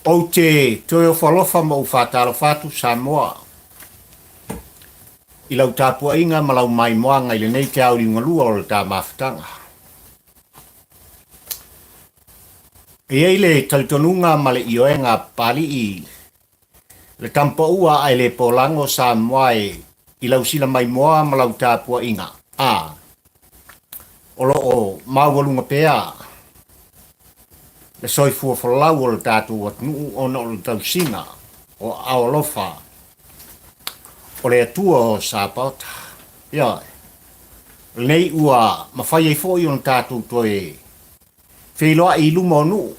Ou te toe ofo alofa ma ou faatalofa atu Samoa i lau tapuaiga ma lau maimoaga i lenei te ao liugalua o le ta mafutaga. E i ai le talitonuga ma le ioega a Papalii le tamapaua ae le polago Samoa e i lau sila maimoa ma lau tapuaiga, a o lo o maualuga pea le soifua folau o le tatou atunuu ona o le tausiga o aao alofa o le Atua o Sapaota. Ioe, o lenei ua mafai ai foi ona tatou toe feiloai i luma o nuu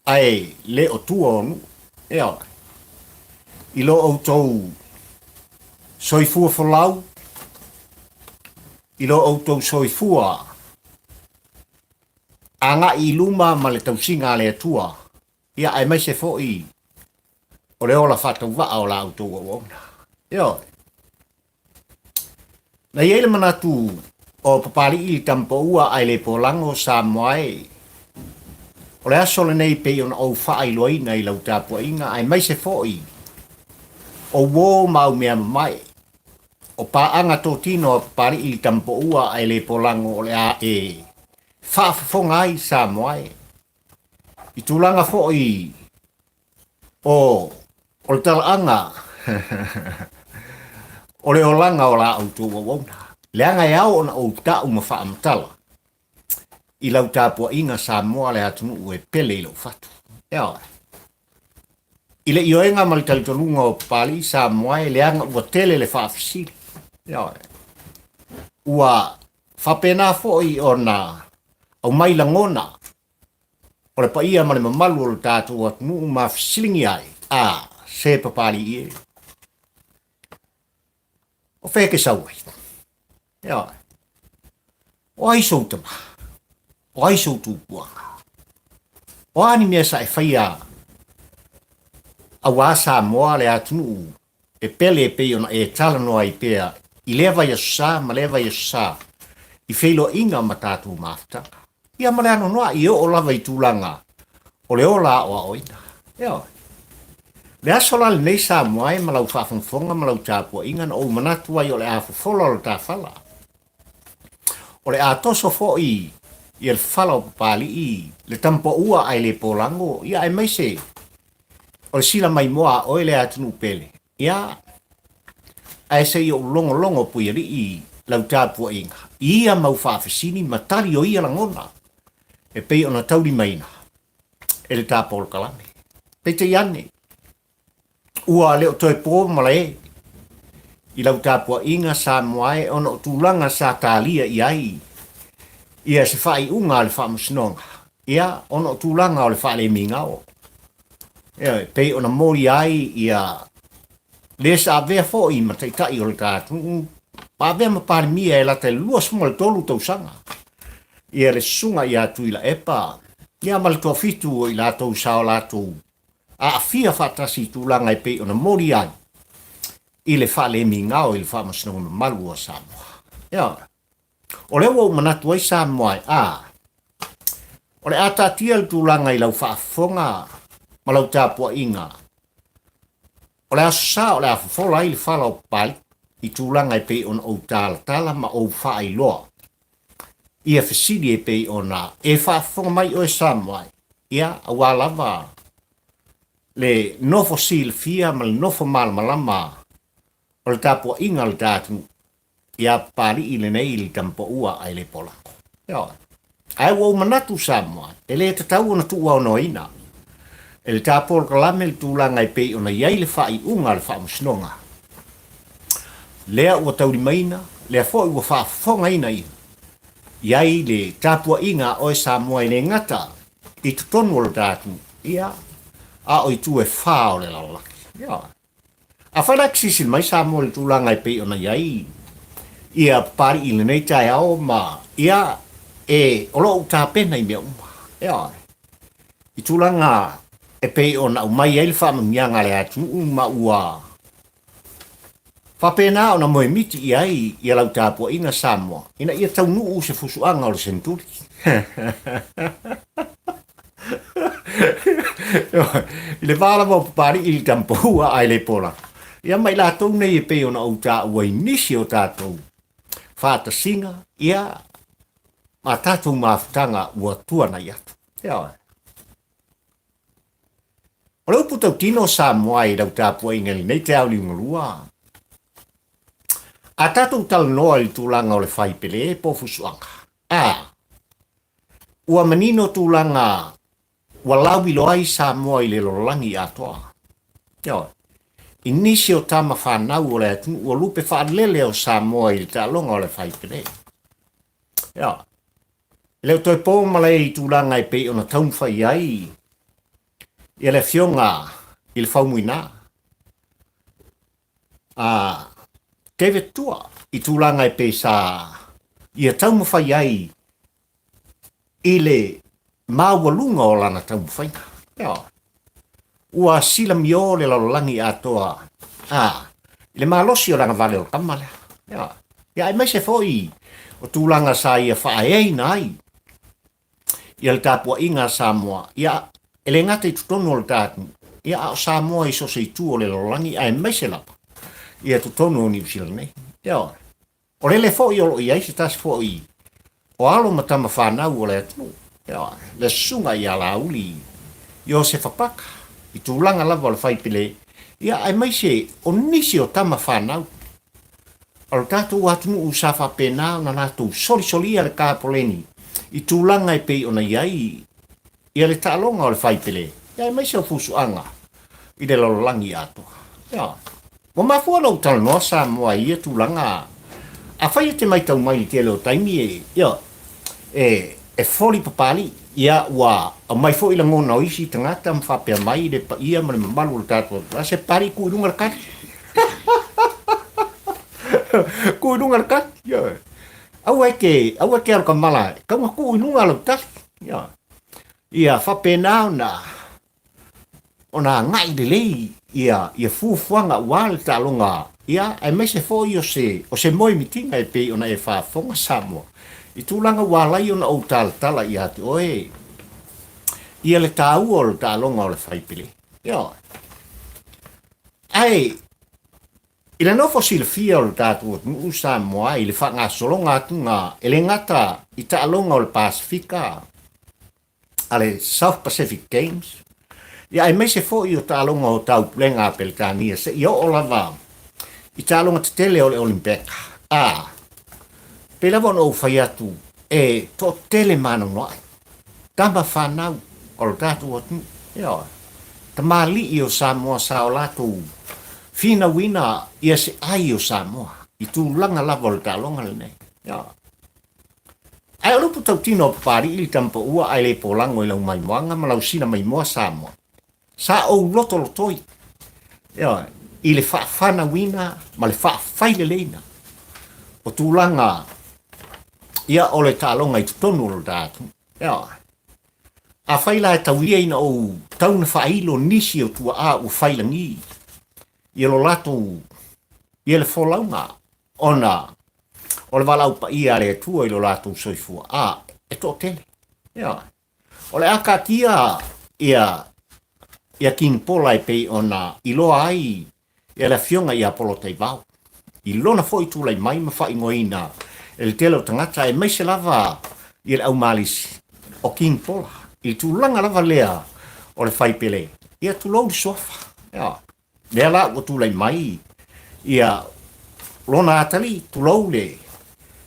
ae le o tua o nuu. Ioe, i lo outou soifua folau, i lo outou soifua agai i luma ma le tausiga a le Atua, ia aemaise foi o le ola faatauvaa o la outou auauna. Ioe. Na i ai le manatu o Papalii i Tamapaua ae le polago Samoa e. O le aso lenei pei ona ou faailoaina i lau tapuaiga aemaise foi o uo ma au mea mamae. O paaga totino a Papalii i Tamapaua ae le polago o le a e faafofoga ai Samoa e. I tulaga foi o o le talaaga o le olaga o la outou auauna, leaga e ao ona ou tau ma faamatala i lau tapuaiga Samoa le atunuu e pele i lou fatu. Ioe. I le ioega ma le talitonuga o Papalii Samoa e leaga ua tele le faafesili. Ioe. Ua faapena foi ona aumai lagona o le paia ma le mamalu o le tatou atunuu ma fesiligia ai, a, se Papalii e, o fea e te sau ai? Ioe. O ai sou tama? O ai sou tupuaga? O a ni mea sa e faia auā Samoa le atunuu e pele e pei ona e talanoa ai pea i lea vaiaso sa ma lea vaiaso sa i feiloaiga ma tatou mafutaga? Ia ma le anoanoai e oo lava i tulaga o le ola aoaoina. Ioe. Le aso la lenei Samoa e ma lau faafogafoga ma lau tapuaiga na ou manatu ai o le a fofola o le ta fala. O le a toso foi ia le fala o Papalii, le tamapaua ae le polago, ia aemaise o le sila maimoa a oe le atunuu pele. Ia, ae se i ou logologo Puialii lau tapuaiga i ia mau faafesili ma tali o ia lagona e pei ona taulimaina e le ta polokalame. Peitai ane, ua le o toe po malae i lau tapuaiga Samoa e ona o tulaga sa talia i ai ia se faaiuga a le Faamasinoga, ia ona o tulaga o le faalemigao. Ioe, pei ona molia ai ia le sa avea foi ma taitai o le ta atunuu, ma avea ma Palemia e lata i le 23 tausaga, ia le susuga ia Tuilaepa, ia ma le toafitu o i latou sa o latou aafia faatasi i tulaga e pei ona molia ai i le faalemigao i le Faamasinoga Mamalu o Samoa. Ioe. O lea ua ou manatu ai Samoa e, a, o le a taatia le tulaga i lau faafofoga ma lau tapuaiga, o le aso sa o le a fofola ai le fala o Papalii i tulaga e pei ona ou talatala ma ou faailoa ia fesili e pei ona e faafofoga mai oe Samoa e, ia, aua lava le nofo silafia ma le nofo malamalama o le tapuaiga a le ta atunuu ia Papalii lenei i le tamapaua ae le polako. Ioe. Ae ua ou manatu Samoa, e le tatau ona tuuaonoaina e le ta polokalame le tulaga e pei ona i ai le faaiuga a le Faamasinoga. Lea ua taulimaina, lea foi ua faafofogaina ia i ai le tapuaiga a oe Samoa e le gata i totonu o le ta atunuu, ia, a o itu e fā o le lalolagi. Ioe. Afai la e silasila mai Samoa i le tulaga e pei ona i ai ia Papalii i lenei taeao ma ia e o lo o ou tapena i mea uma. Ioe. I tulaga e pei ona aumai ai le faamanuiaga a le atunuu ma ua faapena ona moemiti i ai ia lau tapuaiga Samoa ina ia taunuu se fusuaga o le seneturi. I le va lava o Papalii i le tama paua ae le polago. Ia ma i latou nei e pei ona ou taua i nisi o tatou faatasiga, ia, ma tatou mafutaga ua tuanai atu. Ioe. O le upu tautino o Samoa i lau tapuaiga i lenei taeao liugalua, a tatou talanoa i le tulaga o le fai pele po o fusuaga, a, ua manino tulaga ua lauiloa ai Samoa i le lalolagi atoa. Ioe. I nisi o tama fanau o le atunuu ua lupe faalele o Samoa i le taaloga o le fai pele. Ioe. E le o toe po malae i tulaga e pei ona taumafai ai ia le afioga i le Faumuina a David Tua i tulaga e pei sa ia taumafai ai i le maualuga o lana taumafaiga. Ioe. Ua silamio le lalolagi atoa a i le malosi o le agavale o le tama lea. Ioe. Ia aemaise foi o tulaga sa ia faaeaina ai ia le tapuaiga a Samoa, ia e le gata i totonu o le ta atunuu, ia a o Samoa i so o se itu o le lalolagi aemaise lava ia totonu o Niu Sila nei. Ioe. O lele foi o lo o i ai se tasi foi o alo ma tama fanau o le atunuu, ioe, le susuga ia Laauli Iosefa Paka, i tulaga lava o le faipele, ia, aemaise o nisi o tama fanau o le tatou atunuu sa faapena ona latou solisolia le kapoleni i tulaga e pei ona i ai ia le taaloga o le faipele, ia aemaise o fusuaga i le lalolagi atoa. Ioe. Ua mafua ona ou talanoa Samoa i ia tulaga, afai e te maitau mai i le tele o taimi e, ioe, e, e foli papalii, ia ua aumai foi lagona o isi tagata ma faapea mai le paia ma le mamalu o le tatou atunuu, a se papalii tuu i luga le kali. Tuu i luga le kali, ioe. Aua e te, aua e te alu kamala, e tatau ona tuu i luga lau tali. Ioe. Ia faapena ona ona agai lelei ia ia fuafuaga aua le taaloga ia aemaise foi o se o se moemitiga e pei ona e faafofoga Samoa i tulaga ua ala ai ona ou talatala ia te oe ia le taua o le taaloga o le faipele. Ioe. Ae I le nofo silafia o le tatou atunuu Samoa i le faagasologa atuga e le gata i taaloga o le Pasefika a le South Pacific Games, ia aemaise foi o taaloga o Taupulega a Peretania seia oo lava i taaloga tetele o le Olimpeka. A, pei lava ona ou fai atu, e toatele manaunoa'i tama fanau o le tatou atunuu, ioe, tamalii o Samoa sa o latou finauina ia se ai o Samoa i tulaga lava o le taaloga lenei. Ioe. Ae o le upu tautino a Papalii i le tama paua ae le polago i lau maimoaga ma lau sina maimoa Samoa. Sa ou lotolotoi, ioe, i le faafanauina ma le faafaileleiina o tulaga ia o le taaloga i totonu o lo ta atunuu. Ioe. Afai la e tau ia ina ou tau na faailo nisi o tuaa ua failagi ia lo latou ia le folauga ona o le valaau paia a le Atua i lo latou soifua, a, e toatele. Ioe. O le a taatia ia ia King Pola e pei ona iloa ai ia le afioga ia Polataivao i lona foi tulai mai ma faaigoaina e le tele o tagata aemaise lava ia le aumalisi o King Pola i le tulaga lava lea o le faipele ia tulou le suafa. Ia. Lea la ua tulai mai ia lona atalii, tulou le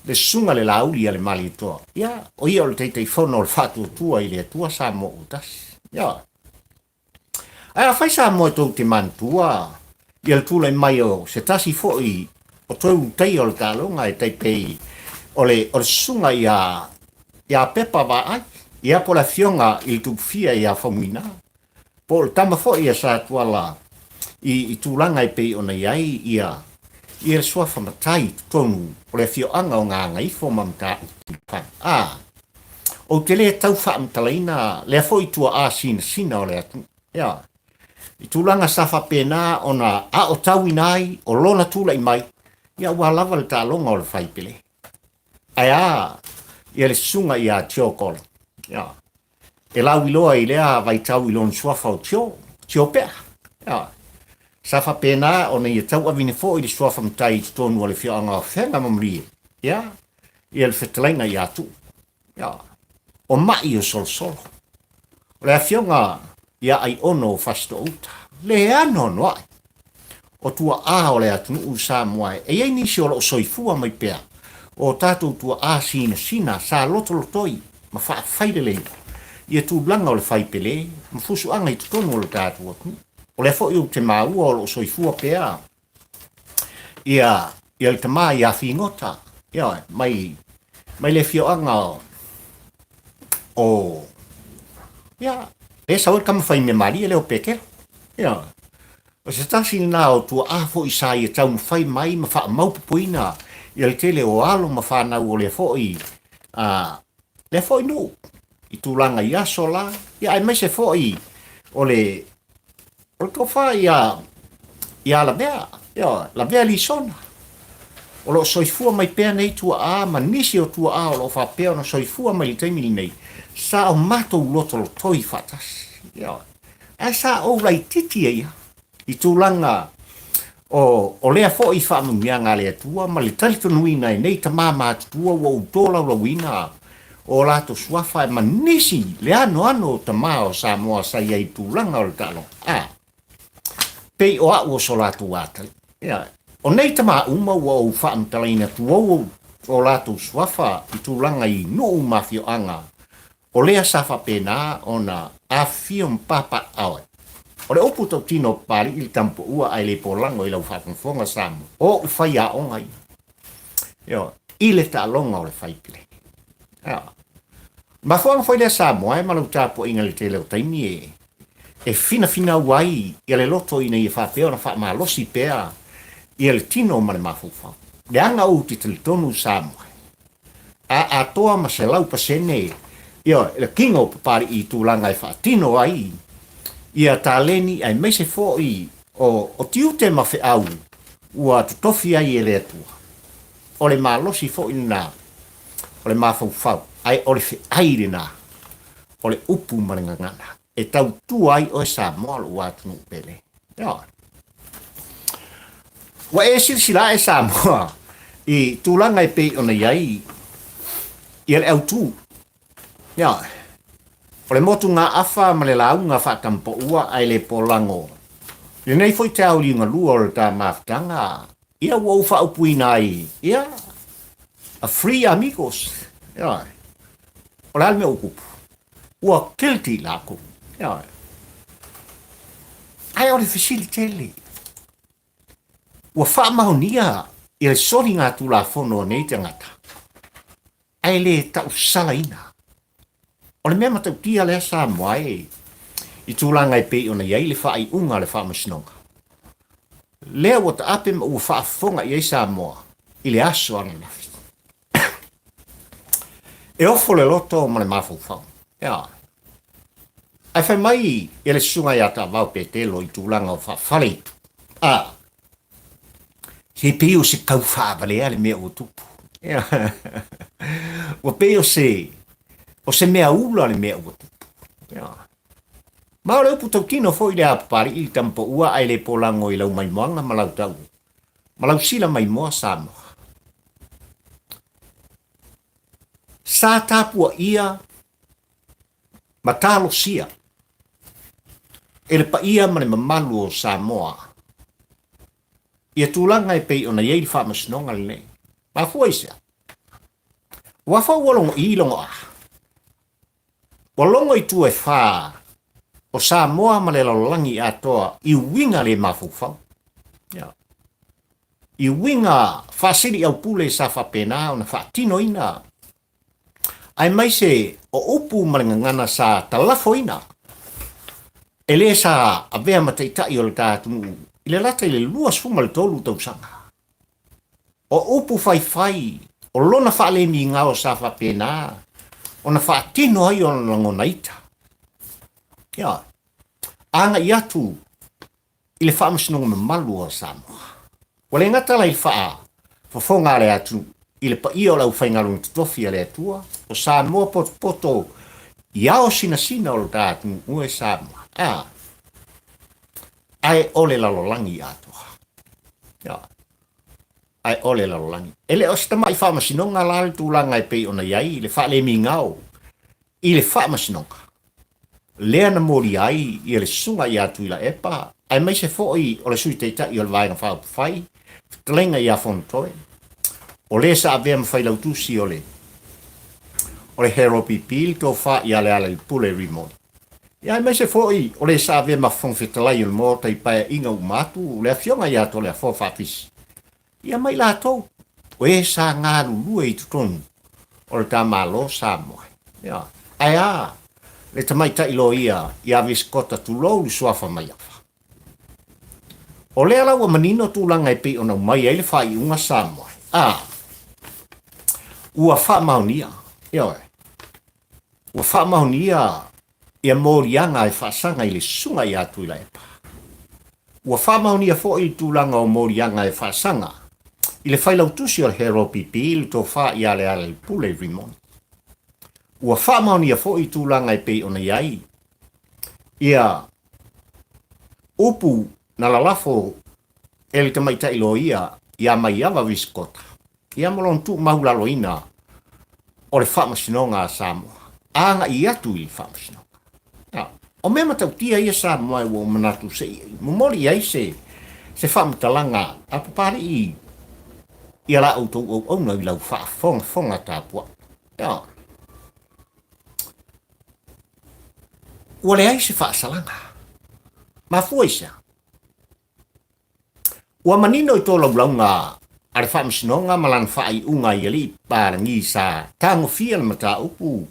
le susuga le Laauli a le Malietoa, ia, o ia o le Taitaifono o le Faatuatua i le Atua Samoa ua tasi. Ia. Ae afai Samoa e tou te manatua ia le tulai mai o se tasi foi o toe ulutaia o le taaloga e tai pei o le o le susuga ia ia Pepa Vaai, ia po o le afioga i le Tupufia ia Faumuina, Po o le tama foi a Satuala i i tulaga e pei ona i ai ia ia le suafa matai i totonu o le afioaga o Gagaifo ma Matautu. A, ou te le tau faamatalaina lea foi tuaa sinasina o le atunuu. Ea, i tulaga sa faapena ona aotauina ai o lona tulai mai, ia ua lava le taaloga o le faipele. Ae a ia le susuga ia Tio Kolo. Ia. e lauiloa i lea vaitau i lona suafa o Tio, Tio Pea. Ioe. Sa faapena ona ia tauavine foi le suafa matai i totonu o le afioaga o Afega ma Malie, ia, ia le fetalaiga ia Tuuu. Ioe. O ma'i o Solosolo. O le afioga ia Aiono o Fasitoouta, le anoanoai o tua'a o le atunuu Samoa e i ai nisi o lo o soifua mai pea o tatou tua'a sinasina sa lotolotoi ma faafaileleina ia tulaga o le faipele ma fusuaga i totonu o le tatou atunuu. O lea foi ou te maua o lo o soifua pea ia ia le tama ia Figota, ioe, mai mai le afioaga o o ia lea sau ai le tama fai mea malie lea o Petelo. Ioe. O se tasi lena o tuaa foi sa ia taumafai mai ma faamaupopoina ia le tele o alo ma fanau o lea foi a lea foi nuu i tulaga i aso la, ia aemaise foi o le O le tofa ia ia Lavea, ioe, Lavea Lisona. O lo o soifua mai pea nei tuaa ma nisi o tuaa o lo o faapea ona soifua mai i le taimi lenei, sa o matou lotolotoi faatasi. Ioe. Ae sa ou laitiiti ai i tulaga o, o lea foi faamanuiaga a le Atua ma le talitonuina e nei tama matutua ua ou tolaulauina o latou suafa ma nisi le anoano o tama o Samoa sa i ai i tulaga o le taaloga. A, pei o a'u o so latou atalii. Ia, o nei tama uma ua ou faamatalaina tuou o latou suafa i tulaga i nuu ma afioaga o lea sa faapena ona afifio ma papaaao ai. O le upu tautino o Papalii le tamupoua ae le polago i lau faafogafoga Samoa, o o'u faiaoga ia. Ioe, i le taaloga o le faipule. Ioe. Mafuaaga foi lea Samoa e ma lau tapuaiga i le tele o taimi e e finafinau ai ia le loto ina ia faapea ona faamalosi pea ia le tino ma le mafaufau. Leaga ou te talitonu Samoa a atoa ma 100% ioe, le kino o Papalii i tulaga e faatino ai ia taleni aemaise foi o, o tiute ma feau ua totofi ai e le Atua. O le malosi foi lena o le mafaufau, ae o le feai lena o le upu ma le gagana e tautua ai oe Samoa lou atunuu pele. Ioe. Ua e silasila ae Samoa i tulaga e pei ona i ai ia le autu. Ioe. O le motugaafa ma le lauga faatampoua ae le polago. Lenei foi te aoliga lua o le ta mafutaga, ia ua ou faaupuina ai, ia, a free amigos. Ioe. O le a le mea ua tupu? Ua guilty lakou. Ioe. Ae o le fesili tele, ua faamaonia i le soligatulafono a nei tagata, ae le tausalaina. O le mea matautia lea Samoa e i tulaga e pei ona i ai le faaiuga a le Faamasinoga. Lea ua taape ma ua faafofoga i ai Samoa i le aso ananafi. E ofo le loto ma le mafaufau. Ioe. Ae fai mai ia le susuga ia Taavao Petelo i tulaga o faafaleitu. A, se pei o se tau faavalea le mea ua tupu. Ua pei o se, o se mea ula le mea ua tupu. Ma o le upu tautino foi lea a Papalii i le tamapaua ae le polago i lau maimoaga ma lau tau ma lau sila maimoa Samoa. Sa tapuaia ma talosia e le paia ma le mamalu o Samoa ia tulaga e pei ona i ai le faamasinoga lenei. Mafua i se a? Ua foi ua logo i logo a. Ua logo i tua e fā o Samoa ma le lalolagi atoa i uiga le mafaufau. Ia. I uiga faasili aupule sa faapena ona faatinoina aemaise o upu ma le gagana sa talafoina e le sa avea ma taitai o le ta atunuu i le lata i le 23 tausaga. O upu faifai o lona faalemigao sa faapena ona faatino ai ona lagona ita. Ia, agai atu i le faamasinoga mamalu o Samoa. Ua le gata la i le faafofoga a le atunuu i le paia o le aufaigaluega totofi a le Atua, o Samoa potopoto i ao sinasina o lo ta atunuu e Samoa, a, ae o le lalolagi atoa. Ia, ae o le lalolagi. E le o se tamai faamasinoga la le tulaga e pei ona i ai le faalemigao i le faamasinoga, lea na molia ai ia le susuga ia Tuilaepa, aemaise foi o le Sui Taitai o le Vaega Faaupufai, Fetalaiga ia Fonotoe, o le sa avea ma Failautusi o le o le HRPP, le Tofa ia Lealailepule Rimoni. Ia aemaise foi o le sa avea ma Fofoga Fetalai o le Maota i Paeaiga uma atu, le Afioga ia Toleafoa Faafisi. Ia ma i latou, o e sa galulue i totonu o le ta Malo Samoa. Ia, ae a le tamaitai loia ia Visikota tulou le suafa Maiava. O lea la ua manino tulaga e pei ona aumai ai le faaiuga Samoa. A, ua faamaonia, ioe, ua faamaonia ia moliaga e faasaga i le susuga ia Tuilaepa. Ua faamaonia foi le tulaga o moliaga e faasaga i le failautusi o le HRPP le tofa ia Lealailepule Rimoni. Ua faamaonia foi tulaga e pei ona i ai ia upu na lalafo e le tamaitai loia ia Maiava Visikota ia ma lona tuumaulaloina o le Faamasinoga a Samoa, agai atu i le Faamasinoga. A, o mea matautia ia Samoa ua ou manatu se i momoli i ai se, se faamatalaga a Papalii ia la outou auauna i lau faafogafoga tapuai. A, ua leai se faasalaga. Mafua i se a? Ua manino i tolaulauga a le Faamasinoga ma lana faaiuga i alii palagi sa tagofia le mataupu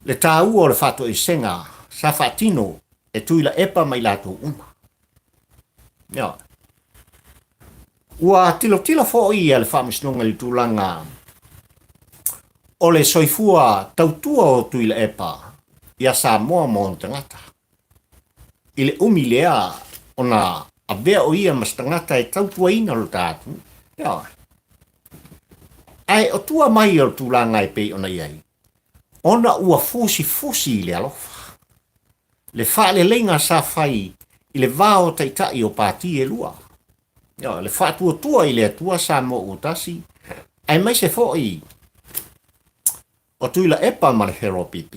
le taua o le faatoesega sa faatino e Tuilaepa ma i latou uma. Ioe. Ua tilotilo foi le Faamasinoga i le tulaga o le soifua tautua o Tuilaepa ia Samoa ma ona tagata. I le umi lea ona avea o ia ma se tagata e tautuaina lo ta atunuu. Ioe. Ae o tua mai o le tulaga e pei ona i ai, ona ua fusifusi i le alofa. Le faaleleiga sa fai i le va o taitai o pati e lua. Ioe, le faatuatua i le Atua Samoa ua tasi, aemaise foi o Tuilaepa ma le HRPP.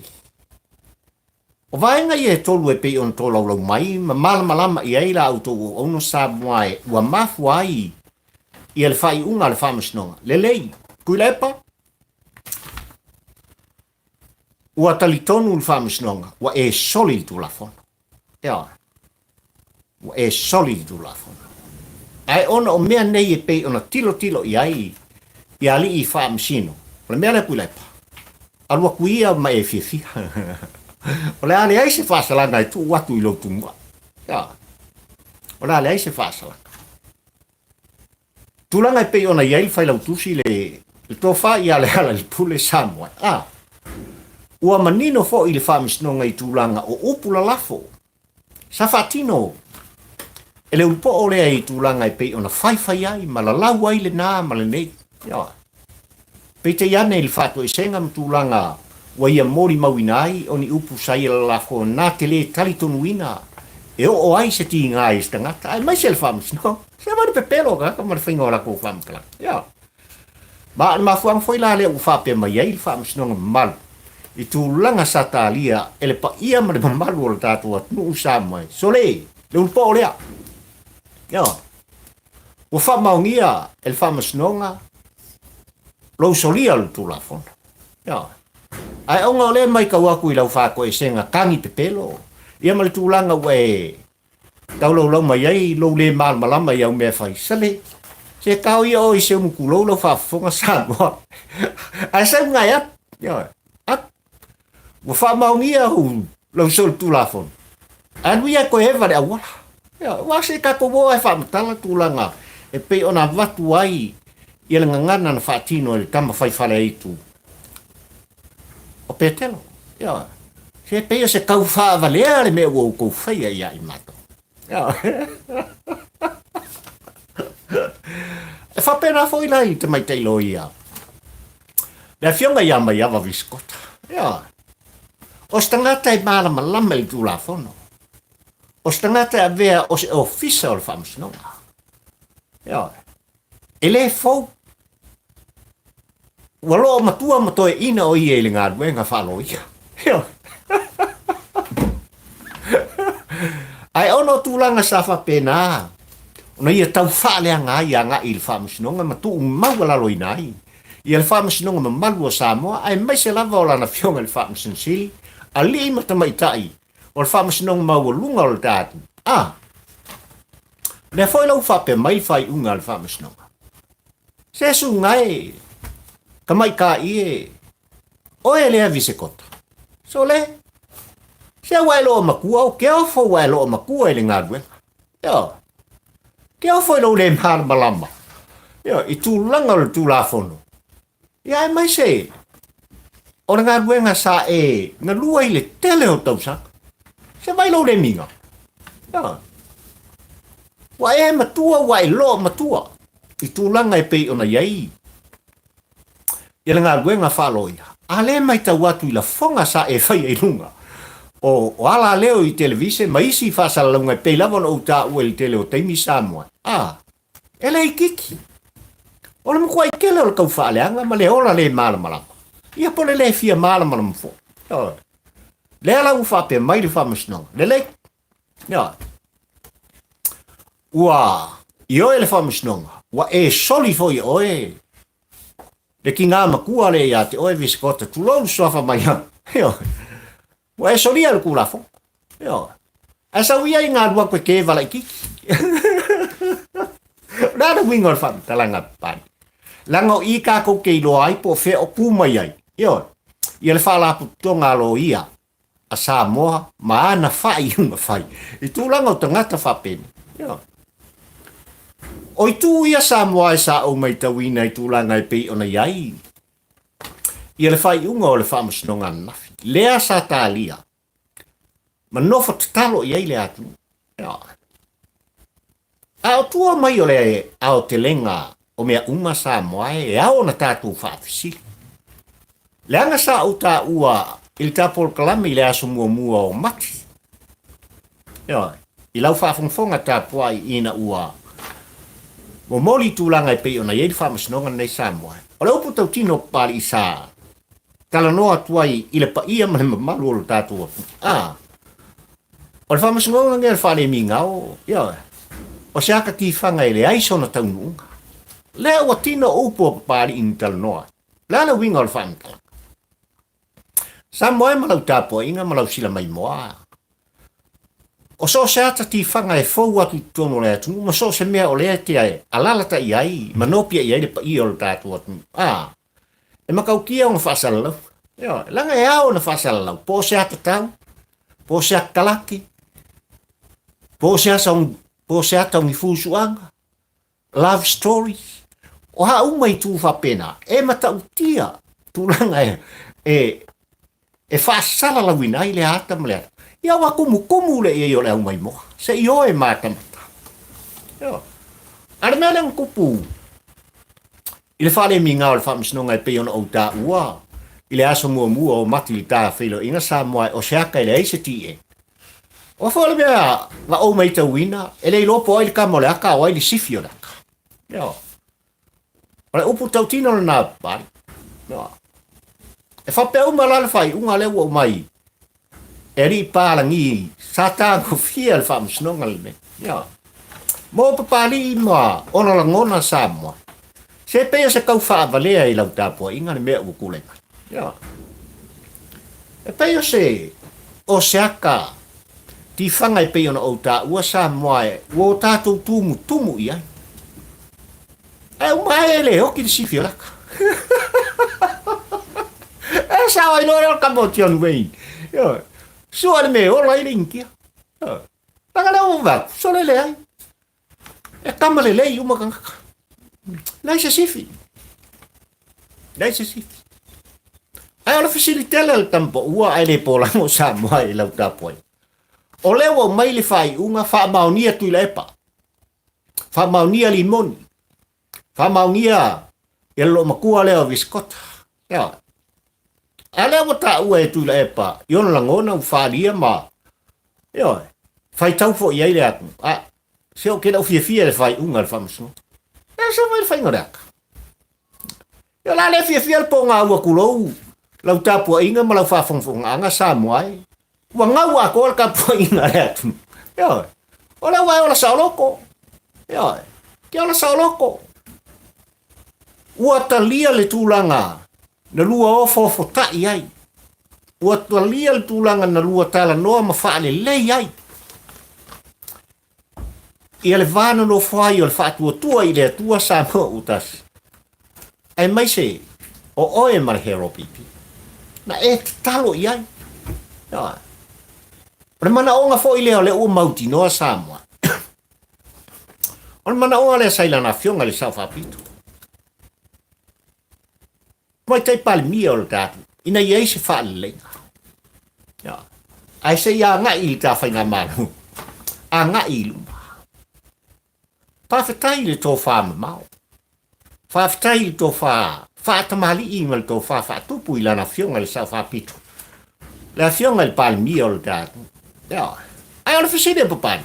O vaega ia e tolu e pei ona tolaulau mai ma malamalama i ai la outou auauna Samoa e ua mafua ai ia le faaiuga a le Faamasinoga. Lelei, Tuilaepa, ua talitonu le Faamasinoga ua e soli le Tulafono. Ioe. Ua e soli le Tulafono. Ae ona o mea nei e pei ona tilotilo i ai ia alii faamasino, o le mea lea Tuilaepa, alu atu ia ma e fiafia. O le a leai se faasalaga e tuu atu i lou tumua. Ioe. O le a leai se faasalaga. Tulaga e pei ona i ai le Failautusi le le tofa ia Lealailepule Samoa. A, ua manino foi le Faamasinoga i tulaga o upu lalafo sa faatino e le ulupoo lea i tulaga e pei ona faifai ai ma lalau ai lena ma lenei. Ioe. Peitai ane i le faatoesega ma tulaga ua ia molimauina ai o ni upu sa ia lalafo na te lē talitonuina e oo ai se tiga i se tagata, aemaise le Faamasinoga. Se mai le pepelo o tagata ma le faiga o latou faamatalaga. Ioe. Ma o le mafuaaga foi la lea ua faapea mai ai le Faamasinoga mamalu i tulaga sa talia e le paia ma le mamalu o le tatou atunuu Samoa e sole le ulupoo lea. Ioe. Ua faamaonia e le Faamasinoga lou solia o le Tulafono. Ioe. Ae ona o lea e matau atu i lau faatoesega tagi pepelo, ia ma le tulaga ua e taulaulau mai ai lou le malamalama i au mea e fai, sale, se tao ia oe i se umu tulou lau faafofoga Samoa. Ae sau gae atu. Ioe. Atu. Ua faamaonia au lau solitulafono. Alu ia toe eva le auala. Ia, aua se tatou o ae faamatala tulaga e pei ona avatu ai ia le gagana na faatino e le tama fai faleaitu o Petelo. Ia, se pei o se tau faavalea le mea ua outou faia ia i matou. Ia. E faapena foi la i tamaitai loia. Le afioga ia Maiava Visikota. Ia. O se tagata e malamalama i le Tulafono. O se tagata e avea o se ofisa o le Faamasinoga. Ioe. E le fou. Ua loo matua ma toeaina o ia i le galuega faaloia. Ioe. Ae ona o tulaga sa faapena, ona ia tau faaleaga ai agai i le Faamasinoga ma tuumaualaloina ai ia le Faamasinoga mamalu o Samoa aemaise lava o lana Afioga i le Faamasino Sili, alii ma tamaitai o le Faamasinoga Maualuga o le ta atunuu. A lea foi la ua faapea mai le faaiuga a le Faamasinoga, Se susuga e, tamaitai e, oe lea Visekota, sole, se ua e loa matua, o ke ofo ua e loa matua i le galuega. Ioe. Ke ofo i lou le malamalama, ioe, i tulaga o le Tulafono. Ia aemaise o le galuega sa e galua i le tele o tausaga. Se vai lou le miga. Ioe. Ua e matua, ua e loa matua i tulaga e pei ona i ai ia le galuega faaloia. A lea e matau atu i lafoga sa e faia i luga o, o alaleo i televise ma isi faasalalauga e pei lava ona ou taua i le tele o taimi Samoa. A, e le itiiti. O le matuai tele o le tau faaleaga ma le ola le malamalama. Ia po o le le fia malamalama foi. Ioe. Lea la ua faapea mai le Faamasinoga, lelei. Ioe. Ua ioe le Faamasinoga, ua e soli foi e oe le tiga matua lea ia te oe Visikota, tulou le suafa mai au. Ioe. Ua e solia le Tulafono. Ioe. Ae sau ia i ngā rua koe ke walaititi. O le a le uiga o le faamatalaga a Papalii? Leaga o i kākou ke iloa ai po o fea o kū mai ai. Ioe. Ia le faalapotopotoga a loia a Samoa ma ana faaiuga fai i tulaga o tagata faapenei. Ioe. O itu ia Samoa e sa ou maitauina i tulaga e pei ona i ai ia le faaiuga o le Faamasinoga ananafi, lea sa talia ma nofo tatalo i ai le atunuu. Ioe. A o tua mai o le aotelega o mea uma Samoa e ao ona tatou faafesili. Leaga sa ou taua i le ta polokalame i le aso muamua o Mati. Ioe, i lau faafogafoga tapuai ina ua momoli tulaga e pei ona i ai le Faamasinoga lenei Samoa. O le upu tautino Papalii sa talanoa atu ai i le paia ma le mamalu o lo tatou atunuu. A, o le Faamasinoga lenei o le Faalemigao, ioe, o se ata tifaga e leai sona taunuuga. Lea ua tino upu a Papalii na talanoa ai. O le a le uiga o le faamatalaga? Samoa e ma lau tapuaiga ma lau silamaimoa. O so o se ata tifaga e fou atu i totonu o le atunuu ma so o se mea o lea e te alalata'i ai ma nopia'i ai le paia o le tatou atunuu, a, e matautia ona faasalalau. Ioe, leaga e ao ona faasalalau, po o se ata tau, po o se ata talaki, po o se asa, po o se ata o ni fusuaga, love stories, o a uma itu faapena, e matautia tulaga e, e, e faasalalauina ai le ata ma le ata. Ia ua kumukumu le i o le au maimoa, se i o e matamata. Ioe. A le mea lea na tupu i le faalemiga o le Faamasinoga e pei ona ou taua i le aso muamua o Mati i le ta feiloaiga Samoa o se ata e leai se TN. O a foi le mea na ou maitauina, e le iloa po o ai le kama o le aka a o ai le sifi o le aka. Ioe. O le upu tautino lena Papalii. Ioe. E faapea uma la le faaiuga lea ua aumai e alii palagi sa tagofia le Faamasinoga lenei. Ioe. Mo Papalii ma ona lagona Samoa, se pei o se tau faavalea i lau tapuaiga le mea ua tulai mai. Ioe. E pei o se o se aka tifaga e pei ona ou taua Samoa e ua o tatou tumutumu i ai. Ae uma ae e le oki le sifi o le aka. E sao ai loa le kama o John Wayne. Ioe. Sua le mea e ola ai le Initia. Ioe. Leaga lea ua vaai atu, sole leai. E kama lelei uma tagata. Leai se sifi. Leai se sifi. Ae o le fesili tele a le tama paua ae le polago Samoa i lau tapuai. O lea ua aumai le faaiuga faamaonia Tuilaepa, faamaonia Limoni, faamaonia ia le loomatua lea o Visikota. Ioe. A lea ua taua e Tuilaepa i ona lagona ua faaalia ma, ioe, faitau foi i ai le atunuu. A, se ou te le o fiafia i le faaiuga a le Faamasinoga. E sau mai le faiga o le ata. Ia o le a le fiafia le pogaua tulou lau tapuaiga ma lau faafogafogaaga Samoa e. Ua gau atoa le tapuaiga a le atunuu. Ioe. O lea ua e ola saoloto. Ioe. Ke ola saoloto. Ua talia le tulaga na lua ofoofotai ai. Ua talia le tulaga na lua talanoa ma faalelei ai. Ia le va nonofo ai o le faatuatua i le Atua Samoa ua tasi, aemaise o oe ma le HLPP, na e tatalo i ai. Ioe. O le manaoga foi lea o lea ua mautinoa Samoa. O le manaoga lea sa i lana afioga i le Sao Faapito. Tamaitai Palemia o le ta atunuu, ina ia i ai se faaleleiga. Ia. Ae se i agai i le ta faigamalo, agai i luma. Faafetai i le tofa mamao. Faafetai i le tofa faatamalii ma le tofa faatupu i lana afioga i le Sao Faapito, le afioga i le Palemia o le ta atunuu. Ia. Ae o le fesili a Papalii,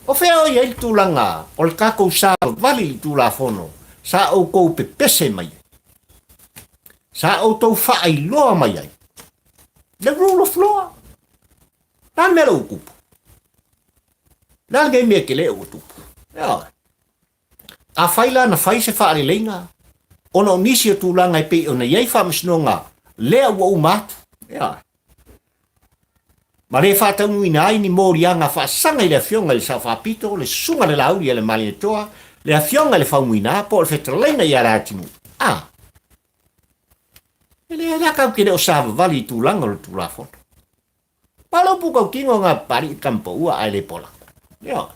o fea o i ai le tulaga o le tatou savavali i le Tulafono sa outou pepese mai ai, sa outou faailoa mai ai the rule of law? Le a le mea lea ua tupu? Le a lenei mea tele ua tupu? Ioe. Afai la na fai se faaleleiga ona o nisi o tulaga e pei ona i ai faamasinoga lea ua uma atu, ioe, ma le faataunuuina ai ni moliaga faasaga i le Afioga i le Sao Faapito, le Susuga i le Laauli a le Malietoa, le Afioga i le Faumuina po o le Fetalaiga ia Leatinuu, a, e leai la tatou te le o savavali i tulaga o le Tulafono. Ma le upu tautino na papalii tamapaua ae le pola. Ioe.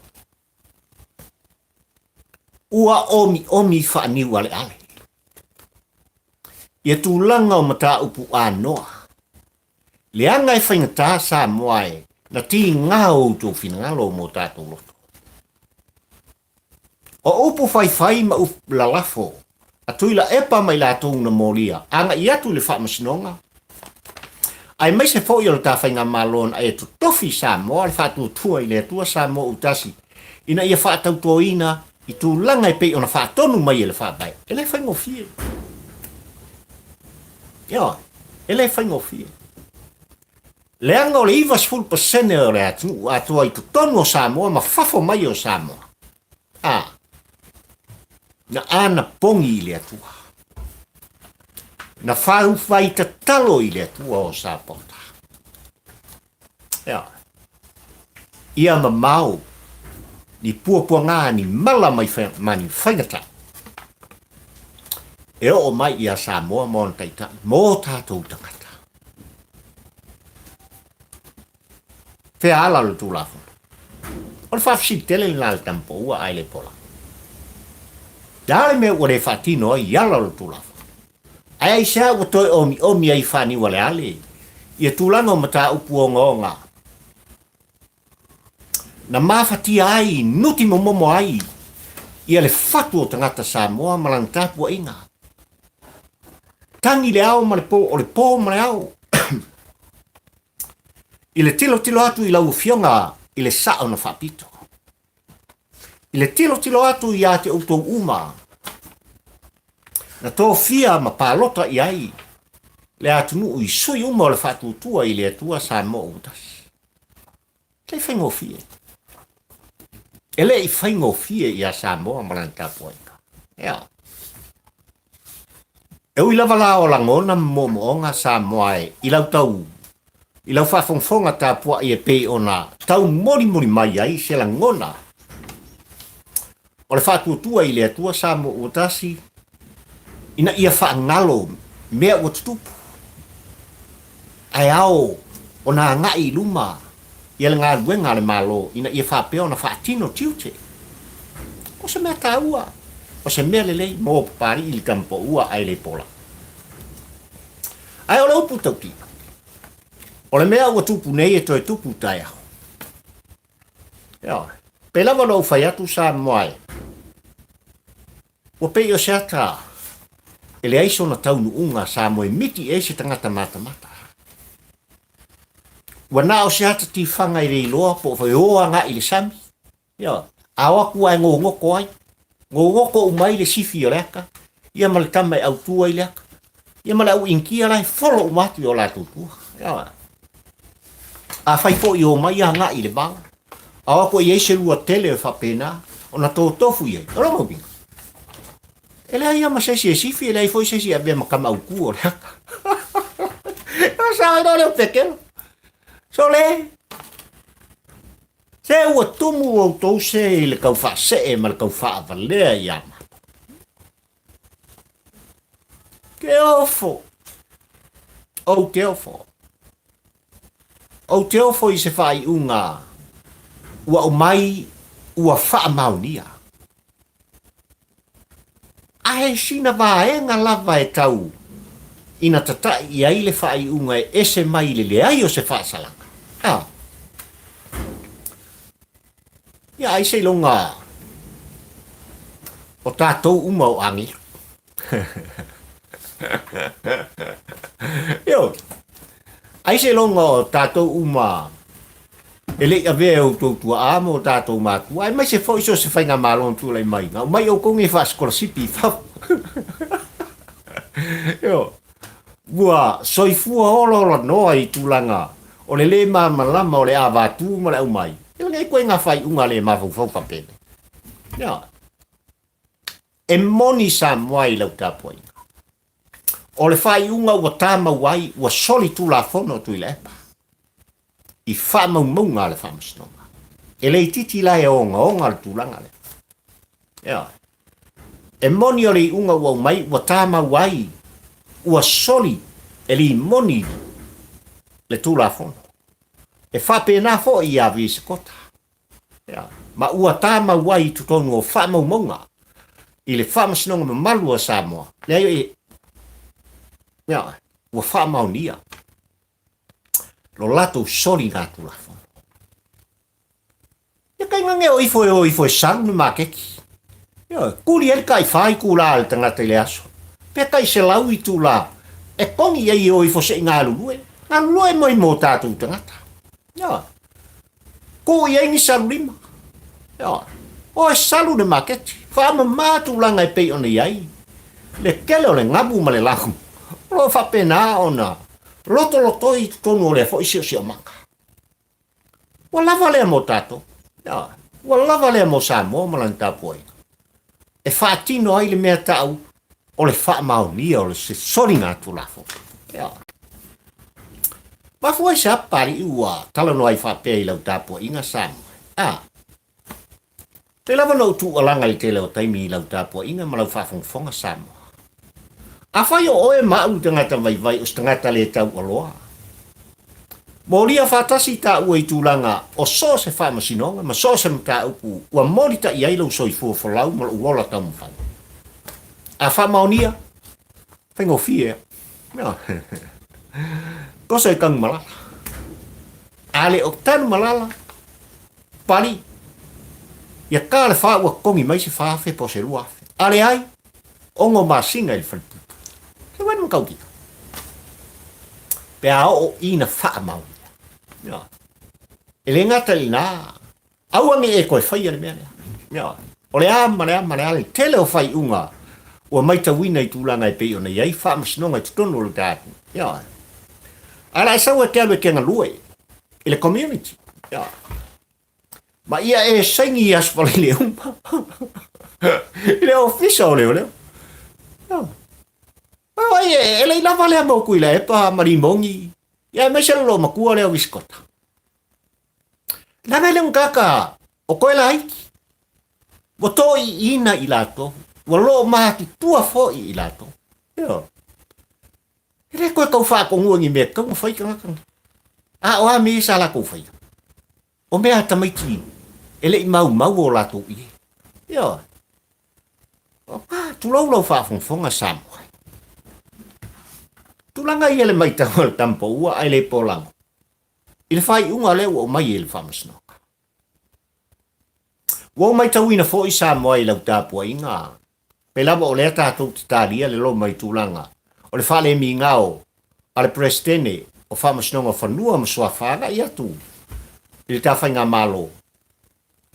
Ua omiomi faaniualeale ia tulaga o mataupu anoa, leaga e faigata Samoa e na tiga o outou finagalo mo tatou loto. O upu faifai ma upu lalafo a Tuilaepa ma i latou na molia agai atu i le Faamasinoga, aemaise foi o le ta Faigamalo na e totofi i Samoa le faatuatua i le Atua Samoa Utasi ina ia faatautoina i tulaga e pei ona faatonu mai e le Faavae, e le faigofie. Ioe, e le faigofie. Leaga o le 90% o le atunuu atoa i totonu o Samoa ma fafo mai o Samoa, a, na anapogi i le Atua, na faufai tatalo i le Atua o Sapota. Ioe. Ia mamao ni puapuaga, ni mala ma ni faigata e oo mai ia Samoa ma ona taitai, ma o tatou tagata. Fea ala o le Tulafono? O le faafesili tele lena a le tamapaua ae le pola. Le a le mea ua le faatino ai i ala o le Tulafono? Ae aisea ua toe omiomi ai faaniualeale ia tulaga o mataupu ogaoga na mafatia ai, nuti momomo ai ia le fatu o tagata Samoa ma lana tapuaiga? Tagi le ao ma le po, o le po ma le ao. I le tilotilo atu i lau Afioga i le Sao na Faapito, i le tilotilo atu iā te outou uma na tofia ma palota i ai le atunuu i sui uma o le faatuatua i le Atua Samoa ua tasi. E le i faigofie. E le i faigofie iā Samoa ma lana tapuaiga. Ea. E ui lava la o lagona ma moomooga Samoa e i lau tau i lau faafogafoga tapuai e pei ona taumolimoli mai ai se lagona o le faatuatua i le Atua Samoa ua tasi ina ia faagalo mea ua tutupu ae ao ona agai i luma ia le galuega a le Malo ina ia faapea ona faatino tiute. O se mea taua, o se mea lelei mo Papalii i le tamapaua ae le pola. Ae o le upu tautino, o le mea ua tupu nei e toe tupu taeao. Ioe. Pei lava ona ou fai atu Samoa e, ua pei o se ata E leai sona taunuuga sa moemiti i ai se tagata matamata. Ua na o se ata tifaga e le iloa po o e o agai i le sami. Ioe. A o atu lava e gogoto ai, gogoto uma ai le sifi o le ata, ia ma le tama e autu ai le ata, ia ma le au Initia la e folo uma atu i o latou tua. Ioe. Afai foi e omai agai i le vao, a o atu e i ai se lua tele e faapena ona totofu i ai, o lona uiga, e leai lava ma se isi e sifi, e leai foi se isi e avea ma tama autu o le ata. Ona sao ai loa lea o Petelo, Sole, Se ua tumu outou se i le tau faasee ma le tau faavalea ia matou. Ke ofo, ou te ofo. Ou te ofo i se faaiuga ua aumai ua faamaonia. Ae sina vaega lava e tau ina tata'i i ai le faaiuga e ese mai i le leai o se faasalaga. A. Ia ai seiloga o tatou uma o agelu. Ioe. Ai seiloga o tatou uma e le i avea e outou tuaa ma o tatou matua, aemaise foi so o se faigamalo na tulai mai, na aumai outou nei faasikolasipi i fafo. Ioe. Ua soifua olaolanoa i tulaga o le lē malamalama o le avatu ma le aumai, e lenei ituaiga faaiuga le mafaufau faapenei. Ioe. E moni Samoa i lau tapuaiga. O le faaiuga ua tamau ai, ua soli tulafono Tuilaepa i faamaumauga a le Faamasinoga. E le itiiti la e ogaoga le tulaga lea. Ioe. E moni o le iuga ua aumai ua tamau ai, ua soli e limoni le tulafono. E faapena foi ia Visekota. Ma ua tamau ai i totonu o faamaumauga i le Faamasinoga Mamalu a Samoa, leai, ia, ua faamaonia lo latou soligatulafono. Ia kainage o ifo e o ifo e salu le maketi. Ia, kuli ai le tai 4 itula a le tagata i le aso, pe tai 100 itula e kogi i ai e o ifo se i galulue. Galulue mai mo tatou tagata. Ia, Kū i ai ni salu lima. Ioe. O e salu le maketi. Faamama tulaga e pei ona i ai le tele o le gamu ma le lamu. O lo o faapena ona lotolotoi i totonu o lea foi siosiomaga. Ua lava lea mo tatou. Ioe. Ua lava lea mo Samoa ma lana tapuaiga. E faatino ai le mea ta'u o le faamaonia o le soligatulafono. Ioe. Mafua i se a Papalii ua talanoa ai faapea i lau tapuaiga Samoa? A. Pei lava ona ou tuualaga i le tele o taimi i lau tapuaiga ma lau faafogafoga Samoa. Afai o oe ma au le tagata vaivai o se tagata le taualoa, molia faatasi taua i tulaga o so o se faamasinoga ma so o se mataupu ua molita'i ai lou soifua folau ma lou ola taumafai. A faamaonia, Faigofie a. Toso e Tanumalala. A le o Tanumalala, pali, ia ka le fa ua totogi mai se 4,000 po o se 2,000. A leai, 6 masina i le falepuipui. Se uaina matautia. Pe a oo ina faamaonia. E le gata i lena, Aua ne i e toe faia le mea lea. Ioe. O le a ma le a ma le a le tele o faaiuga ua maitauina i tulaga e pei ona i ai faamasinoga i totonu o le tatou. Ioe. Ae la e sau e te alu e te galue i le community. Ioe. Ma ia e saini i aso faleile uma i le ofisa o leoleo. Ioe. Ai, e lei lava lea mo Tuilaepa ma Limogi, ia aemaise le loomatua lea o Visikota. Lana le mkaka o koe laiti. Ua toiina i latou. Ua loomatutua foi i latou. Ioe. E le toe tau faatonua ni mea tatau ona fai tagata nei. A o a mea ia sa latou faia? O mea a tamaiti e le i maumau o latou ie. Ioe. O ka, tulou lau faafogafoga Samoa. Tulaga ia le maitau a le tama paua ae le polago. I le faaiuga lea ua aumai e le Faamasinoga. Ua ou maitauina foi Samoa i lau tapuaiga, Pei lava o lea tatou te talia le loma i tulaga o le faalemigao a le Peresetene o Faamasinoga o Fanua ma Suafa agai atu i le ta Faigamalo,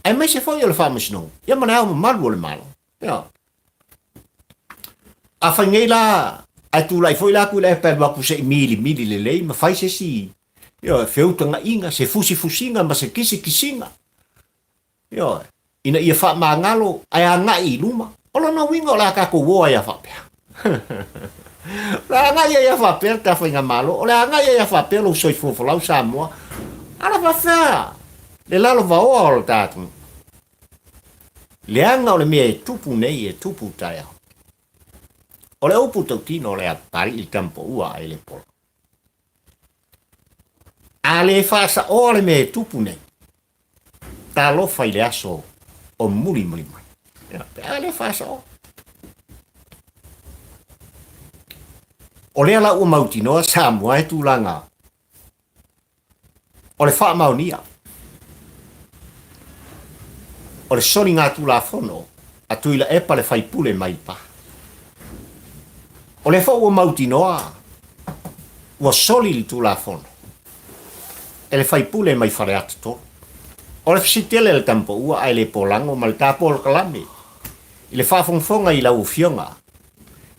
aemaise foi o le Faamasinoga ia ma le Ao Mamalu o le Malo. Ia. Afai nei la ae tulai foi la Tuilaepa e alu atu se i milimili lelei ma fai se isi ioe, feutagaiga, se fusifusiga ma se kisikisiga, ioe, ina ia faamagalo ae agai i luma, o lona uiga o le a tatou o ai a faapea. O le a agai ai a faapea le ta faigamalo, o le a agai ai a faapea lou soifua folau Samoa, a o le a faapefea le lalovaoa o le ta atunuu? Leaga o le mea e tupu nei e tupu taeao. O le upu tautino o le a papalii le tama paua ae le pola. A le faasaoa le mea e tupu nei, talofa i le aso o mulimuli mai. Pe a le faasaoa. O lea la ua mautinoa Samoa e tulaga O le faamaonia o le soligatulafono a Tuilaepa le faipule mai Pa. O lea foi ua mautinoa ua soli le Tulafono e le faipule mai Faleata 3. O le fesili tele a le tama paua ae le polago ma le ta polokalame i le faafogafoga i lau Afioga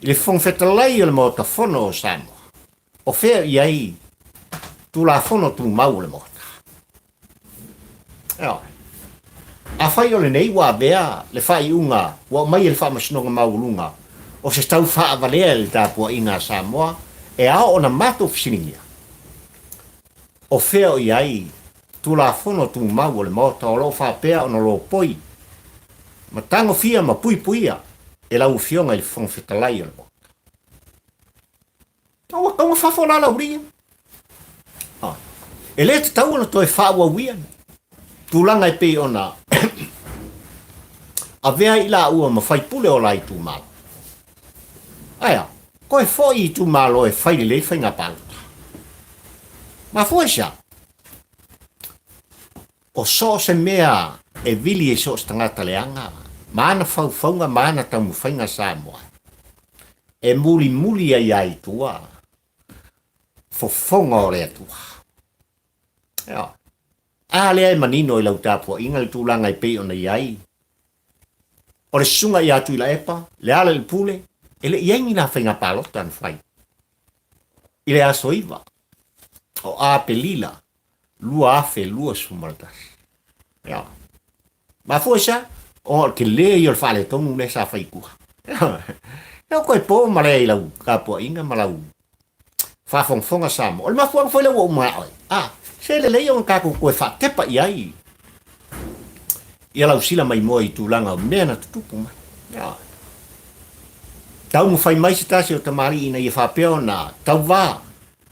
i le Fofoga Fetalai o le Maota Fono o Samoa. O fea i ai Tulafono Tumau o le Maota? Ioe. Afai o lenei ua avea le faaiuga ua aumai e le Faamasinoga Maualuga o se tau faavalea i le tapuaiga a Samoa, e ao ona matou fesiligia, o fea o i ai Tulafono Tumau o le Maota o lo o faapea ona lopoi ma tagofia ma puipuia e lau Afioga i le Fofoga Fetalai o le Maota? Ua tau fafo la laulia. Ah. E le tatau ona toe faaauauia tulaga e pei ona avea i laua ma faipule o la itumalo. Ae a, koe foi i itumalo e fai lelei faiga palota. Mafua i se a? O so o se mea e vili e so o se tagata leaga ma ana faufauga ma ana taumafaiga Samoa e mulimuli ai lava i tua fofoga o le Atua. Ioe. A lea e manino i lau tapuaiga le tulaga e pei ona i ai o le susuga ia Tuilaepa, Lealailepule, e le i ai ni la faiga palota na fai i le aso 9 o Aperila 2021. Ia. Mafua i se a? Ona o le tele ia o le faaletonu lea sa fai i tua. Ia koe po ma lea i lau tapuaiga ma lau faafogafoga Samoa. O le mafuaaga foi lea ua ou manao ai, a, se lelei ona tatou toe faatepa i ai ia lau sila maimoa i tulaga o mea na tutupu mai. Ia. Taumafai mai se tasi o tamalii ina ia faapea ona tauvā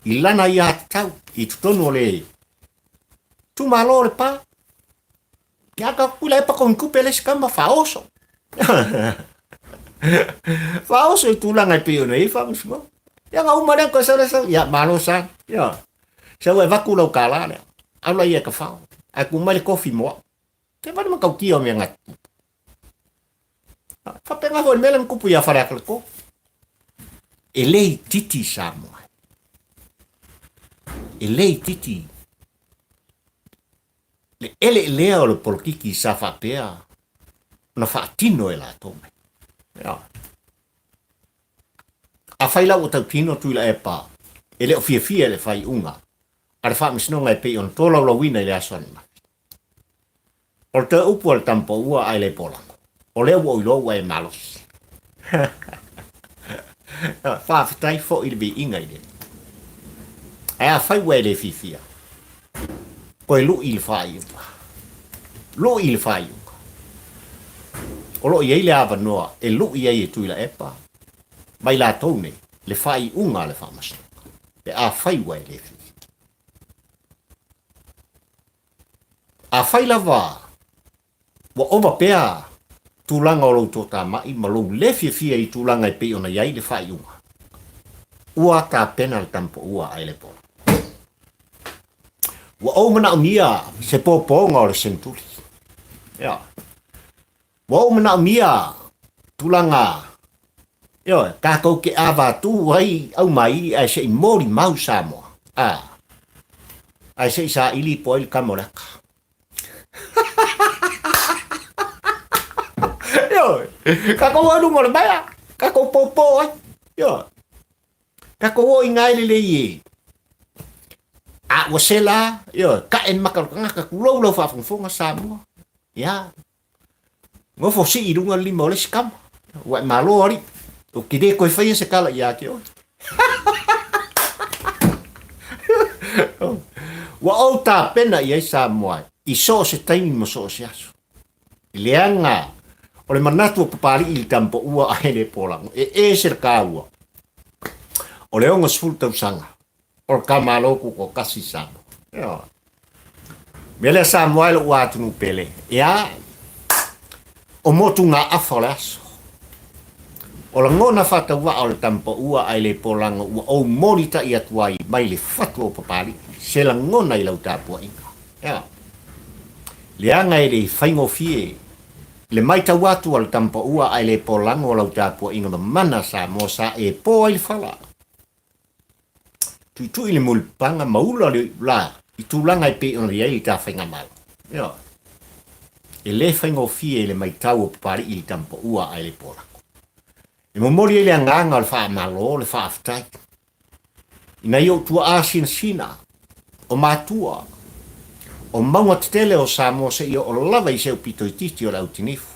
i lana aiatatau i totonu o le itumalo o Lepa. Ia ka kula e pakong kupe le se kama faaoso. Faaoso i tulaga e pei ona i ai faamasinoga. Ia na uma lea koe sau lea sau, ia malo sa. Ia. Sau e vaku lau kālā lea. Alu laia e ka fao. Ae tuu mai le kofi mo au. Te vale matautia o mea na tutupu. Faapena foi le mea lea na tupu ia Faleata 3. E le itiiti Samoa. E le itiiti le eleelea o le polokiki sa faapea ona faatino e latou mai. Ia. Afai la ua tautino Tuilaepa e le o fiafia i le faaiuga a le Faamasinoga e pei ona tolaulauina i le aso ananafi. O le toe upu a le tama paua ae le polago, o lea ua ou iloa ua e malosi. Faafetai foi le viiga i le Atua. Ae afai ua e le fiafia, toe lui i le faaiuga. Lui i le faaiuga. O lo o i ai le avanoa e lui ai e Tuilaepa ma i latou nei le faaiuga a le Faamasinoga, pe afai ua e le fiafia. Afai lava ua ova pea tulaga o lou toatamai ma lou le fiafia i tulaga e pei ona i ai le faaiuga, ua tapena le tama paua a Elepola. Ua ou manaomia se pōpōga o le seneturi. Ia. Ua ou manaomia tulaga. Ioe, tatou te avatu ai aumai ae se i molimau Samoa. A, ae se i saili po o ai le tama o le ata. Ioe, tatou o i luga o le maea, tatou popo ai. Ioe, tatou o i ina e lelei e. A ua sela, ioe, tae le mata o le tagata, tulou lau faafogafoga Samoa. Ia, Nofo sii i luga le lima o le isi tama. Ua e malo alii. Ou te le toe faia se tala ia te oe. Ua ou tapena i ai Samoa i so o se taimi ma so o se aso. Leaga o le manatu o Papalii i le tamapaua ae le polago. E ese le taua o le 60 tausaga o le tamalo tutoatasi i Samoa. Ioe. Mea lea Samoa e lou atunuu pele. Ia, o motugaafa o le aso. O lagona faatauvaa o le tamapaua ae le polaga ua ou molitai atu ai mai le fatu o Papalii se lagona i lau tapuaiga. Ia, leaga e le faigofie le maitau atu a le tamapaua ae le polago o lau tapuaiga mamana Samoa sa e po ai le fala. Tuitui le mulipapaga ma ula le la i tulaga e pei ona i ai le ta faigamalo. Ioe. E le faigofie i le maitau o Papalii i le tamapaua ae le polako. E momoli ai le agaga o le faamalo, le faafetai i nai ou tuaa sinasina, o matua, o mauga tetele o Samoa seia oo lava i se aupito itiiti o le autinifu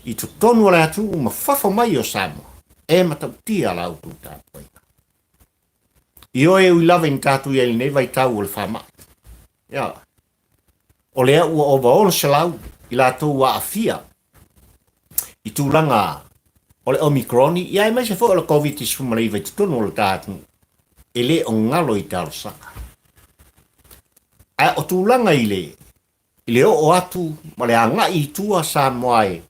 i totonu o le atunuu ma fafo mai o Samoa. E matautia la outou tapuaiga. Ioe e ui lava ina tatou i ai i lenei vaitau o le faamai. Ia, o lea ua ova 600 i latou ua aafia i tulaga o le Omicron, ia aemaise foi o le Covid-19 i totonu o le ta atunuu, e le o galo i talosaga. Ae o tulaga i le i le oo atu ma le agai i tua Samoa e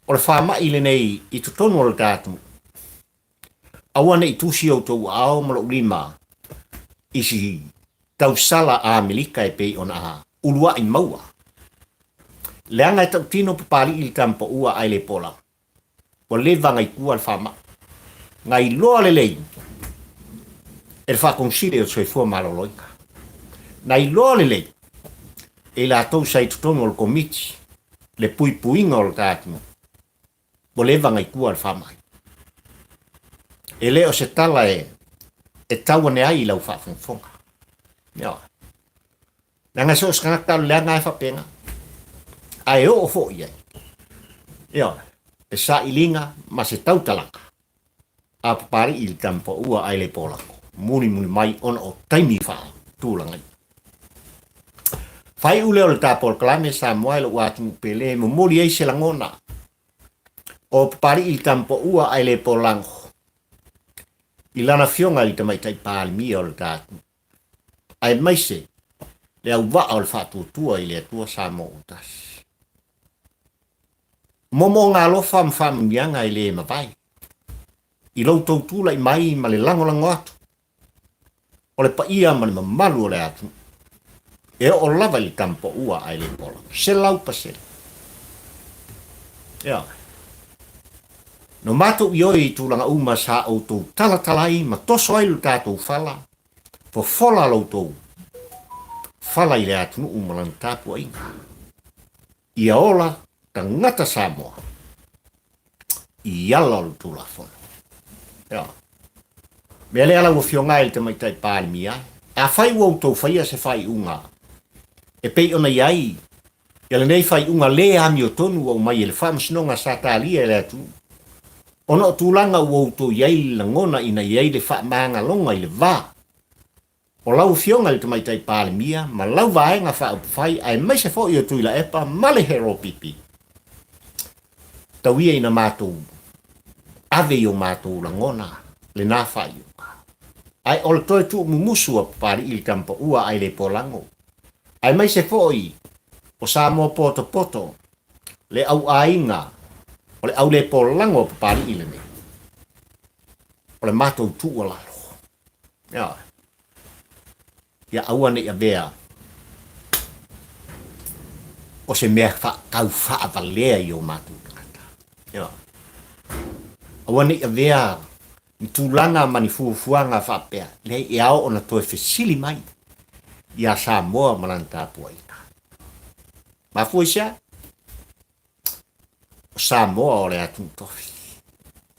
o le faamai lenei i totonu o le ta atunuu. Aua ne i tusi outou aao ma lou lima i si tausala Amerika e pei ona uluai maua. Leaga e tautino Papalii i le tamapaua ae le pola. Ua leva na i tua le faamai. Na iloa lelei e le Faakonisili o le Soifua Maloloina. Na iloa lelei e i latou sa i totonu o le Komiti le puipuiga o le ta atunuu. Ua leva na i tua le faamai. E le o se tala e tau ane ai i lau faafogafoga. Ioe. Leaga so o se tagata o le leaga lava e faapena. Ae oo foi i ai. Ioe, le sailiga ma se tautalaga a Papalii i le tamapaua ae le polako, mulimuli mai ona o taimi faatulagaina. Faaiu lea o le ta polokalame Samoa e lou atunuu pele e momoli ai se lagona o Papalii i le tamapaua ae le polago i lana afioga i le Tamaitai Palemia o le ta atunuu. aemaise le auvaa o le faatuatua i le Atua Samoa ua tasi. O moomooga alofa ma faamanuiaga e le mavae i lo outou tulai mai ma le lagolago atu o le paia ma le mamalu o le atunuu e oo lava i le tamapaua ae le pola. 100%. Ioe. No matou ioe i tulaga uma sa outou talatala ai ma toso ai lo tatou fala Fofola lo outou fala i le atunuu ma lana tapuaiga. Ia ola tagata Samoa i ala o le Tulafono. Ioe. Mea lea lau Afioga e le Tamaitai Palemia, afai ua outou faia se faaiuga e pei ona i ai ia lenei faaiuga le amiotonu ua aumai e le Faamasinoga sa talia e le atunuu, ona o tulaga ua outou i ai le lagona ina i ai le faamagaloga i le va o lau Afioga i le Tamaitai Palemia ma lau Vaega Faaupufai aemaise foi o Tuilaepa ma le HRPP. Tau ia ina matou ave i o matou lagona lena faaiuga. Ae o le toe tuumumusu a Papalii i le tamapaua ae le polago, aemaise foi o Samoa potopoto le au aiga o le aulepolago o Papalii lenei, o le matou tuualalo. Ioe. Ia aua ne i avea o se mea tau faavalea i o matou tagata. Ioe. Aua ne i avea ni tulaga ma ni fuafuaga faapea, leai, e ao ona toe fesili mai iā Samoa ma lana tapuaiga. Mafua i se a? O Samoa o le atunuu tofi,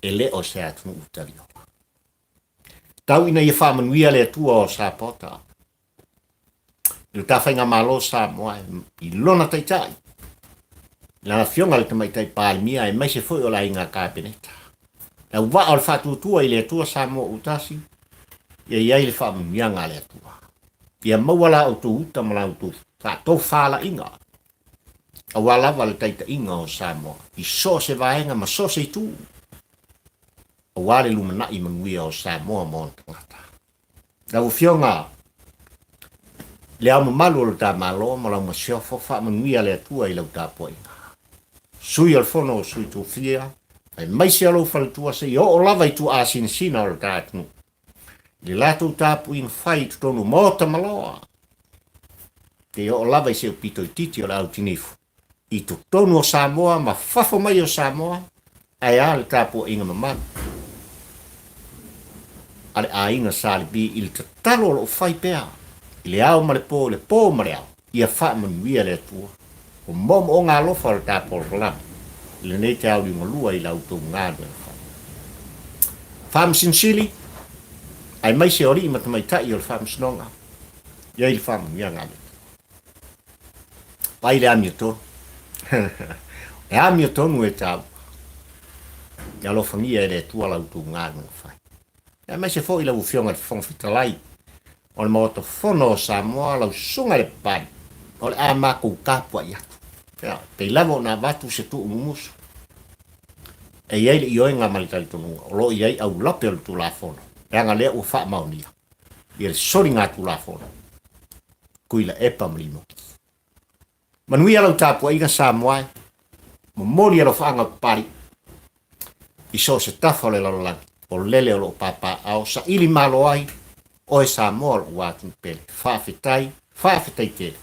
e le o se atunuu taliola. Tau ina ia faamanuia le Atua o Sapota i lo ta faigamalo Samoa i lona taitai, i lana afioga i le Tamaitai Palemia aemaise foi o le aiga Kapeneta. Le auvaa o le faatuatua i le Atua Samoa ua tasi, ia i ai le faamanuiaga a le Atua. Ia maua la outou uta ma la outou faatofalaiga aua lava le taitaiga o Samoa i so o se vaega ma so o se itu, aua le lumanai manuia o Samoa ma ona tagata. Lau Afioga i Le Ao Mamalu o lo ta Malo ma lau Masiofo, faamanuia le Atua i lau tapuaiga. Sui o le Fono o Sui Tofia, aemaise o lou faletua seia oo lava i tuaasinasina o lo ta atunuu, i le latou tapuaiga fai i totonu o maota ma loa, seia oo lava i se aupito itiiti o le au tinifu i totonu o Samoa ma fafo mai o Samoa, ae a le tapuaiga mamalu a le aiga Salibi i le tatalo o lo o fai pea i le ao ma le po, i le po ma le ao, ia faamanuia le Atua o moomooga alofa o le ta polokalame i lenei taeao liugalua i la outou galuega fai. Faamasino Sili, aemaise o alii ma tamaitai o le Faamasinoga, i ai le faamanuiaga a le Atua. Pai le amiotonu. O le amiotonu e taua. Ia alofagia e le Atua la outou galuega fai. Aemaise foi lau Afioga i le Fofoga Fetalai o le Maota Fono o Samoa, lau Susuga i le Papalii, o le a matou tapuai atu. Ia, pei lava ona avatu se tuumumusu. E i ai le ioega ma le talitonuga o lo o i ai aulape o le Tulafono, leaga lea ua faamaonia ia le soligatulafono Tuilaepa ma Limoti. Manuia lau tapuaiga Samoa e, momoli alofaaga o Papalii i so o se tafa o le lalolagi, o lele o lo o papaaao saili malo ai oe Samoa o lou atunuu pele. Faafetai, faafetai tele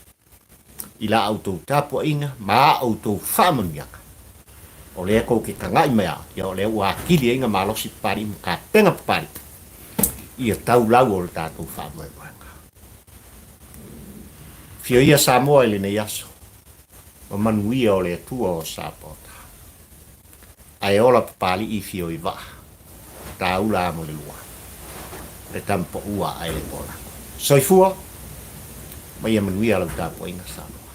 i la outou tapuaiga ma a outou faamanuiaga. O lea tou te tagai mai a, ia o lea ua atili ai na malosi Papalii ma tapena Papalii ia tau lau o le tatou faamoemoega. Afio ia Samoa i lenei aso, ma manuia o le Atua o Sapota. Ae ola Papalii fio i vaa, taula amo le lua, le tama paua ae le polako. Soifua ma ia manuia lau tapuaiga Samoa.